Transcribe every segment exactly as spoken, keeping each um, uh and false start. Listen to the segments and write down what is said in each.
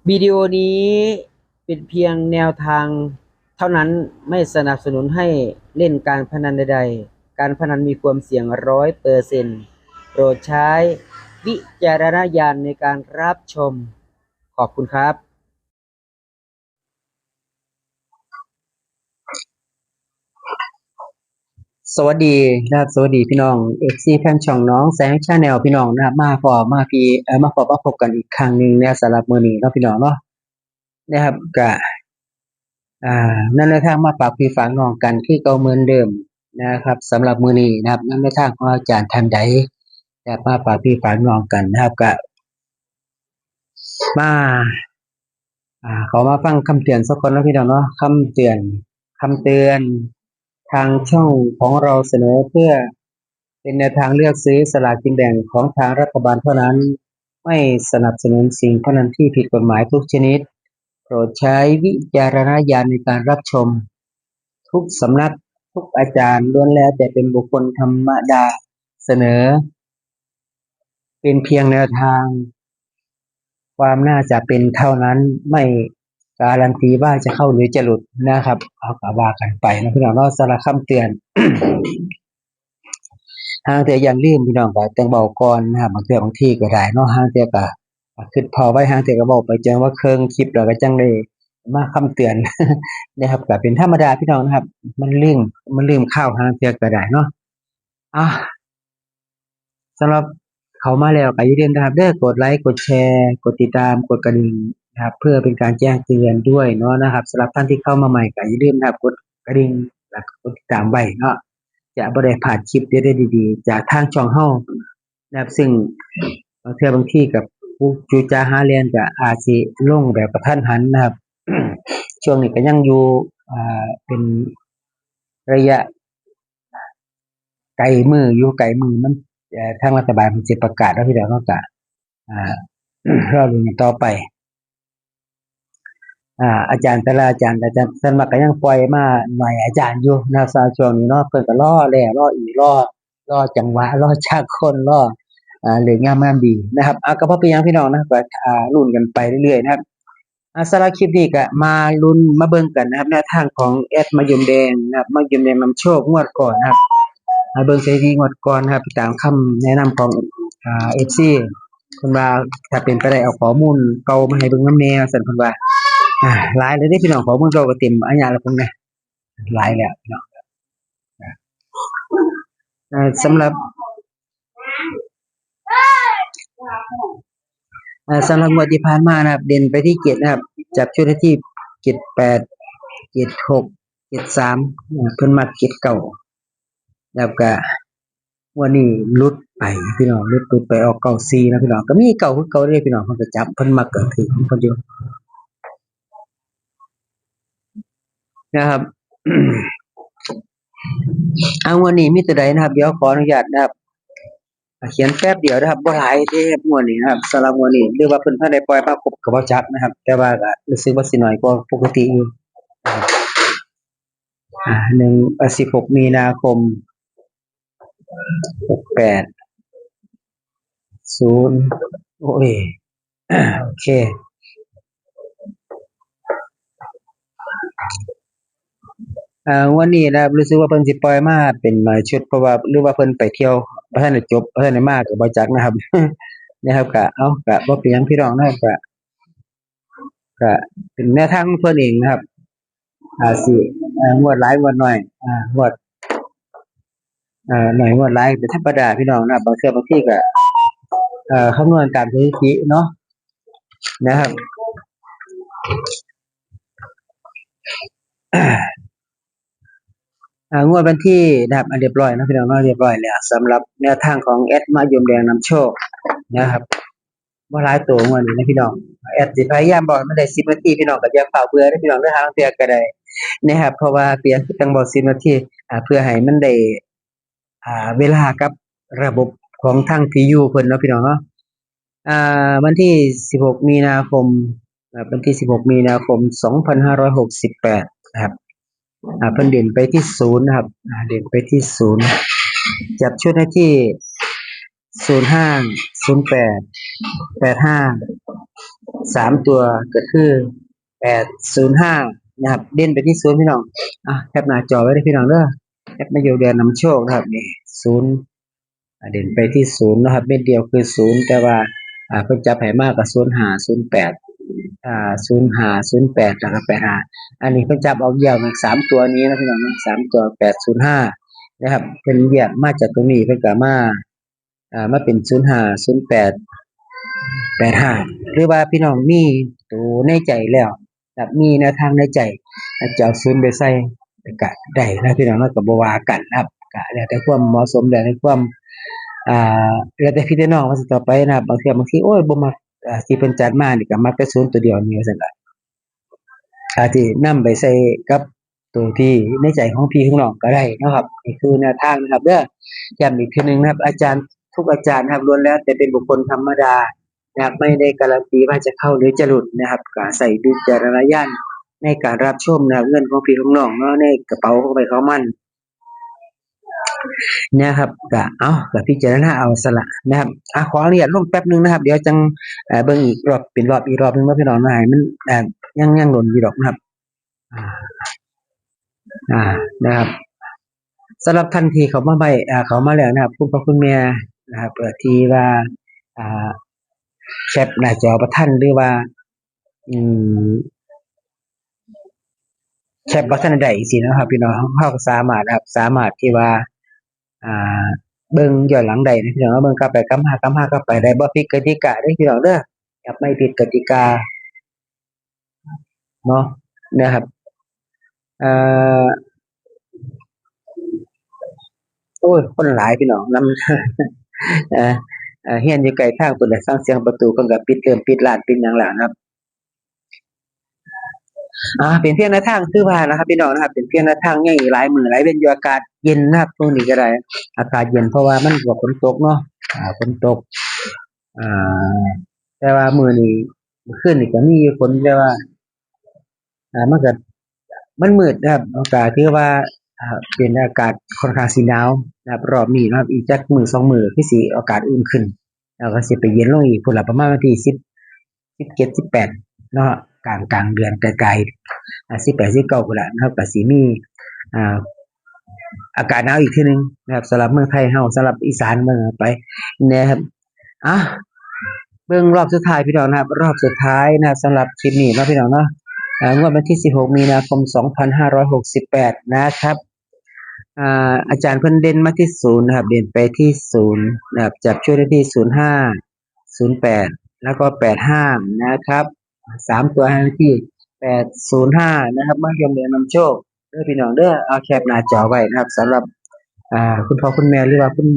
วิดีโอนี้เป็นเพียงแนวทางเท่านั้น ไม่สนับสนุนให้เล่นการพนันใดๆ การพนันมีความเสี่ยงร้อยเปอร์เซ็นต์ โปรดใช้วิจารณญาณในการรับชม ขอบคุณครับ สวัสดีนะครับ สวัสดีพี่น้อง เอฟซี แฟนช่องน้องแสง Channel พี่น้องนะครับ มาพอมาพี่เอ่อมาพอมาพบกันอีกครั้งหนึ่งนะสำหรับมื้อนี้เนาะพี่น้องเนาะ นะครับ ก็ อ่า นำแนวทางมาฝากพี่ฝากน้องกันคือเก่าเหมือนเดิมนะครับ สำหรับมื้อนี้นะครับ นำแนวทางของอาจารย์ท่านใด อยากมาฝากพี่ฝากน้องกันนะครับ ก็ มา อ่า ขอมาฟังคำเตือนสักคนนะพี่น้องเนาะ คำเตือน คำเตือน ทางช่องของเราเสนอเพื่อเป็นแนวทางเลือกซื้อสลากกินแบ่งของทางรัฐบาลเท่านั้น ไม่สนับสนุนสิ่งพนันที่ผิดกฎหมายทุกชนิด โปรดใช้วิจารณญาณในการรับชม ทุกสำนัก ทุกอาจารย์ล้วนแล้วแต่เป็นบุคคลธรรมดา เสนอ เป็นเพียงแนวทาง ความน่าจะเป็นเท่านั้น ไม่การันตีว่าจะเข้าหรือจะหลุดนะครับ เอาก็ว่ากันไปนะพี่น้องเนาะ สำหรับคำเตือน ห่างเทื่อย้านลืมพี่น้องก็จั่งเว้าก่อนนะครับ บางเทื่อบางทีก็ได้เนาะ ห่างเทื่อก็คิดพ้อไว้ ห่างเทื่อก็เว้าไปจนว่าเครื่องคลิปแล้วก็จั่งได้มาคำเตือน นะครับ ก็เป็นธรรมดาพี่น้องนะครับ มันลืม มันลืมข่าวห่างเทื่อก็ได้เนาะ อ่ะ สำหรับเข้ามาแล้วก็อย่าลืมนะครับเด้อ กดไลค์ กดแชร์ กดติดตาม กดกระดิ่งนะครับ เพื่อเป็นการแจ้งเตือนด้วยเนาะนะครับ สำหรับท่านที่เข้ามาใหม่ก็อย่าลืมนะครับ กดกระดิ่ง แล้วก็กดติดตามไว้เนาะ จะบ่ได้พลาดคลิปเด็ดๆดีๆ จากทางช่องเฮานะครับ ซึ่งบางเทื่อบางทีกับผู้จูจาหาเรื่องก็อาจสิลงแบบกระทันหันนะครับ ช่วงนี้ก็ยังอยู่ อ่า เป็นระยะ ไกลมืออยู่ ไกลมือมัน เอ่อ ทางรัฐบาลมันสิประกาศแล้วพี่น้องเนาะ ก็ อ่า รอลุ้นกันต่อไป อ่า อาจารย์แต่ละอาจารย์ อาจารย์ส่วนมากก็ยังปล่อยมาหน่อยอาจารย์อยู่นะครับ สำหรับช่วงนี้เนาะ เพิ่นก็รอแล้วรออีก รอ รอจังหวะ รอจากคน รอ อ่า เลิกงามยามดีนะครับ อ่า ก็บ่เป็นหยังพี่น้องนะ ก็ อ่า ลุ้นกันไปเรื่อยๆนะครับ อ่า สำหรับคลิปนี้ก็มาลุ้นมาเบิ่งกันนะครับ แนวทางของแอดมะยมแดงนะครับ มะยมแดงนำโชคงวดก่อนนะครับ มาเบิ่งสถิติงวดก่อนนะครับ ตามคำแนะนำของ อ่า เอฟซี เพิ่นว่าถ้าเป็นไปได้เอาข้อมูลเก่ามาให้เบิ่งนำแหน่ ซั่นเพิ่นว่า อ่า หลายเลยเด้พี่น้อง ข้อมูลเก่าก็เต็มอันยะแล้วเพิ่นนะ หลายแล้วเนาะ อ่า สำหรับ อ่า สำหรับงวดที่ผ่านมานะครับ เด่นไปที่เจ็ดนะครับ จับชุดให้ที่เจ็ดแปด เจ็ดหก เจ็ดสาม อ่า เพิ่นมักเจ็ดเก้า แล้วก็งวดนี้หลุดไปพี่น้อง หลุด หลุดไปออกเก้าสี่นะพี่น้อง ก็มีเก้าคือเก่าเด้พี่น้อง เพิ่นก็จับ เพิ่นมักก็ถืกของเพิ่นอยู่นะครับ เอางวดนี้มีตัวใดนะครับ เดี๋ยวขออนุญาตนะครับ เขียนแป๊บเดียวนะครับ บ่หลายเด้งวดนี้นะครับ สำหรับงวดนี้ หรือว่าเพิ่นทันได้ปล่อยมาครบก็บ่จักนะครับ แต่ว่าก็รู้สึกว่าสิน้อยกว่าปกติอยู่ อ่า หนึ่ง อ่า สิบหก มีนาคม หกแปด ศูนย์ โอ้ย โอเค อ่า งวดนี้นะครับ รู้สึกว่าเพิ่นสิปล่อยมาเป็นหลายชุด เพราะว่า หรือว่าเพิ่นไปเที่ยว บ่ทันได้จบ บ่ทันได้มา ก็บ่จักนะครับ นะครับ ก็ เอา ก็บ่เป็นหยังพี่น้องนะครับ ก็ ก็เป็นแนวทางของเพิ่นเองนะครับ อาจสิ อ่า งวดหลายงวดน้อย อ่า งวด อ่า น้อยงวดหลายเป็นธรรมดาพี่น้องนะครับ บางเทื่อบางทีก็ เอ่อ คำนวณตามสถิติเนาะ นะครับ อ่า งวดวันที่นะครับ อ่ะ เรียบร้อยเนาะพี่น้องเนาะ เรียบร้อยแล้ว สำหรับแนวทางของแอดมะยมแดงนำโชคนะครับ บ่หลายตัวงวดนี้นะพี่น้อง แอดสิพยายามบอกให้มันได้สิบนาที พี่น้องก็อย่าฟ้าวเบื่อเด้อพี่น้องเด้อ ห่างเทื่อก็ได้นะครับ เพราะว่าเปลี่ยนจั่งบอกสิบนาที อ่า เพื่อให้มันได้ อ่า เวลากับระบบของทางพียูเพิ่นเนาะพี่น้องเนาะ อ่า วันที่สิบหก มีนาคม อ่า วันที่สิบหก มีนาคม สองพันห้าร้อยหกสิบแปด นะครับ อ่า เพิ่นเด่นไปที่ศูนย์นะครับ อ่า เด่นไปที่ศูนย์ จับชุดให้ที่ ศูนย์ห้า ศูนย์แปด แปดห้า สามตัวก็คือแปดศูนย์ห้านะครับ เด่นไปที่ศูนย์พี่น้อง อ่ะ แคปหน้าจอไว้เลยพี่น้องเด้อ แอดมะยมแดงนำโชคนะครับ นี่ ศูนย์ อ่า เด่นไปที่ศูนย์นะครับ เม็ดเดียวคือศูนย์ แต่ว่า อ่า เพิ่นจับให้มาก็ศูนย์ห้า ศูนย์แปด อ่า ศูนย์ห้า ศูนย์แปด แล้วก็ แปดห้า อันนี้เพิ่นจับออกเดี่ยวอีกสามตัวนี้นะพี่น้องนะ สามตัว แปดศูนย์ห้า นะครับ เพิ่นแยกมาจากตรงนี้ เพิ่นก็มา อ่า มาเป็น ศูนย์ห้า ศูนย์แปด แปดห้า หรือว่าพี่น้องมีตัวในใจแล้ว ครับ มีแนวทางในใจ อาจจะเอาศูนย์ไปใส่ก็ได้นะพี่น้องเนาะ ก็บ่ว่ากันนะครับ ก็แล้วแต่ความเหมาะสม แล้วแต่ความ อ่า แล้วแต่พี่แต่น้องว่าสิต่อไปนะครับ บางเทื่อบางที โอ้ย บ่มัก อ่า ที่เพิ่นจัดมานี่ก็มักแต่ศูนย์ตัวเดียวนี่ว่าซั่นล่ะ อาจสินำไปใส่กับตัวที่ในใจของพี่ของน้องก็ได้นะครับ นี่คือแนวทางนะครับเด้อ ย้ำอีกเทื่อหนึ่งนะครับ อาจารย์ทุกอาจารย์นะครับ ล้วนแล้วแต่เป็นบุคคลธรรมดานะครับ ไม่ได้การันตีว่าจะเข้าหรือจะหลุดนะครับ ก็ใส่วิจารณญาณในการรับชมนะครับ เงินของพี่ของน้องเนาะ ในกระเป๋าของใครของมันนะครับ ก็ เอ้า ก็พิจารณาเอาซะละนะครับ อ่ะ ขออนุญาตลงแป๊บหนึ่งนะครับ เดี๋ยวจัง เอ่อ เบิ่งอีกรอบ เป็นรอบอีกรอบหนึ่งเนาะพี่น้องเนาะ ให้มัน อ่า ยัง ยังหล่นอยู่ดอกนะครับ อ่า อ่า นะครับ สำหรับท่านที่เข้ามาใหม่ อ่า เข้ามาแล้วนะครับ คุณพ่อคุณแม่นะครับ เอ่อ ที่ว่า อ่า แคปหน้าจอบ่ทัน หรือว่า อืม แคปบ่ทันได้จังซี้นะครับ พี่น้อง เราก็สามารถนะครับ สามารถที่ว่า อ่า เบิ่งย้อนหลังได้นะพี่น้อง เบิ่งกลับไปกลับมากลับมากลับไปได้ บ่ผิดกติกาเด้อพี่น้องเด้อ ครับ ไม่ผิดกติกา เนาะ นะครับ เอ่อ โอ้ย คนหลายพี่น้องนำ เอ่อ เอ่อ เฮียนอยู่ไกลทาง เพิ่นได้ฟังเสียงประตู เพิ่นก็ปิด เริ่มปิดร้านปิดหยังแล้วนะครับ อ่า เป็นเพียงแนวทางคือว่านะครับ พี่น้องนะครับ เป็นเพียงแนวทาง ยังอีกหลายมื้อหลายเว็นอยู่ อากาศเย็นนะครับ ช่วงนี้ก็ได้ อากาศเย็น เพราะว่ามันก็ฝนตกเนาะ อ่า ฝนตก อ่า แต่ว่ามื้อนี้ มื้อคืนนี้ก็มีอยู่ฝน แต่ว่า อ่า มันก็ มันมืดนะครับ ก็ถือว่า อ่า เป็นอากาศค่อนข้างสิหนาวนะครับ รอบนี้นะครับ อีกจักมื้อสองมื้อคือสิอากาศอุ่นขึ้น แล้วก็สิไปเย็นลงอีก พุ้นล่ะ ประมาณวันที่สิบ สิบเจ็ด สิบแปด เนาะ กลาง กลางเดือน กลายๆ อ่า สิบแปด สิบเก้า พุ้นล่ะนะครับ ก็สิมี อ่า อากาศหนาวอีกเทื่อหนึ่งนะครับ สำหรับเมืองไทยเฮา สำหรับอีสานเมืองไปนะครับ อ่ะ เบิ่งรอบสุดท้ายพี่น้องนะครับ รอบสุดท้ายนะครับ สำหรับคลิปนี้เนาะพี่น้องเนาะ อ่า งวดวันที่ สิบหก มีนาคม สองพันห้าร้อยหกสิบแปด นะครับ อ่า อาจารย์เพิ่นเด่นมาที่ศูนย์นะครับ เด่นไปที่ศูนย์นะครับ จับคู่ได้ที่ ศูนย์ห้า ศูนย์แปด แล้วก็ แปดห้า นะครับ สามตัวให้ที่ แปดศูนย์ห้า นะครับ มะยมแดงนำโชคเด้อพี่น้องเด้อ เอาแคปหน้าจอไว้นะครับ สำหรับ อ่า คุณพ่อคุณแม่ หรือว่าคุณ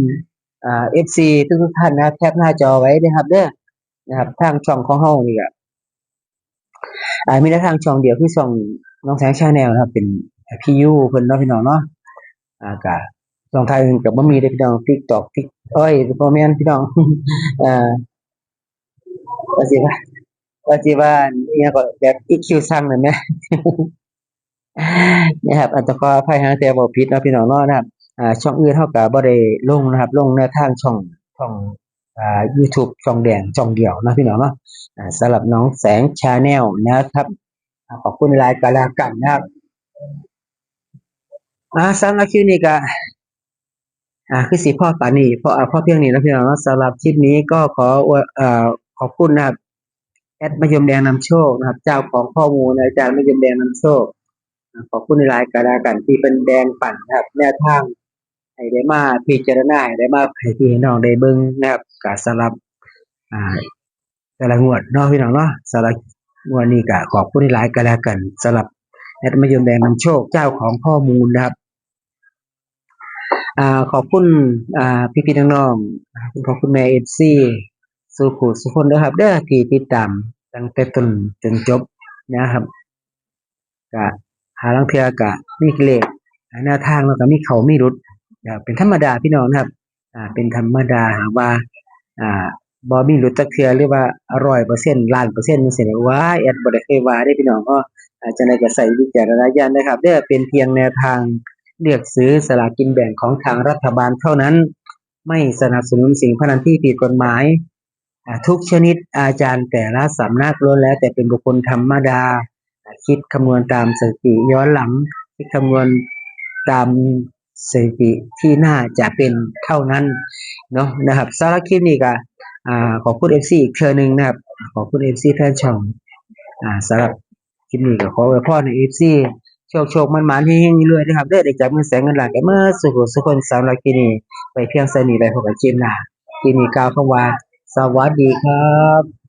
อ่า เอฟซี ทุกๆท่านนะครับ แคปหน้าจอไว้นะครับเด้อ นะครับ ทางช่องของเฮานี่ก็ อ่า มีแต่ทางช่องเดียวคือช่องน้องแสง Channel นะครับ เป็นพี่ยูเพิ่นเนาะพี่น้องเนาะ อ่า ก็ช่องทางอื่นก็บ่มีเด้อพี่น้อง TikTok ติ๊ก เอ้ย บ่แม่นพี่น้อง อ่า ว่าสิว่า ว่าสิว่าอีหยังก็แบบ อีคิว ซังนั่นแหม นะครับ อาจจะขออภัยหาแต่เว้าผิดเนาะพี่น้องเนาะนะครับ อ่า ช่องอื่นเฮาก็บ่ได้ลงนะครับ ลงแนวทางช่อง ช่อง อ่า YouTube ช่องแดงช่องเดียวเนาะพี่น้องเนาะ อ่า สำหรับน้องแสง Channel นะครับ อ่า ขอบคุณหลายก็แล้วกันนะครับ อ่า สำหรับคลิปนี้ก็ อ่า คือสิพอปานนี้ พอ อ่า พอเพียงนี้นะพี่น้องเนาะ สำหรับคลิปนี้ก็ขออวย เอ่อ ขอบคุณนะครับ แอดมะยมแดงนำโชคนะครับ เจ้าของข้อมูลอาจารย์มะยมแดงนำโชค อ่า ขอบคุณหลายๆก็แล้วกันที่เพิ่นแบ่งปันนะครับ แนวทาง ให้ได้มาพิจารณา ให้ได้มาให้พี่ให้น้องได้เบิ่งนะครับ ก็สำหรับ อ่า แต่ละงวดเนาะพี่น้องเนาะ สำหรับงวดนี้ก็ขอบคุณหลายๆก็แล้วกัน สำหรับแอดมะยมแดงนำโชค เจ้าของข้อมูลนะครับ อ่า ขอบคุณ อ่า พี่ๆน้องๆ คุณพ่อคุณแม่ เอฟซี สู่ผู้สู่คนเด้อครับเด้อ ที่ติดตามตั้งแต่ต้นจนจบนะครับ ก็หาลางเทื่อก็มีเลข แนวทางแล้วก็มีเข้ามีหลุด ก็เป็นธรรมดาพี่น้องนะครับ อ่า เป็นธรรมดา หากว่า อ่า บ่มีหลุดจักเทื่อ หรือว่าร้อยเปอร์เซ็นต์ ล้านเปอร์เซ็นต์จังซี้นะ ว้าย แอดบ่ได้เคยว่าเด้พี่น้อง ก็ อ่า จังใดก็ใช้วิจารณญาณนะครับเด้อ เป็นเพียงแนวทางเลือกซื้อสลากกินแบ่งของทางรัฐบาลเท่านั้น ไม่สนับสนุนสิ่งพนันที่ผิดกฎหมาย อ่าทุกชนิดอาจารย์แต่ละสำนักล้วนแล้วแต่เป็นบุคคลธรรมดา คิดคำนวณตามสถิติย้อนหลัง คิดคำนวณตามสถิติที่น่าจะเป็นเท่านั้นเนาะนะครับสำหรับคลิปนี้ก็อ่าขอบคุณเอฟซีอีกเทื่อหนึ่งนะครับ ขอบคุณเอฟซีแฟนช่องอ่าสำหรับคลิปนี้ก็ขออวยพรให้เอฟซีโชคโชคมันมันๆเฮงๆรวยๆนะครับได้ได้จับเงินแสนเงินล้านกันเมื่อสุขสุขคนสำหรับคลิปนี้ไปเพียงเท่านี้ไปพบกันคลิปหน้าคลิปนี้กล่าวคำว่า สวัสดีครับ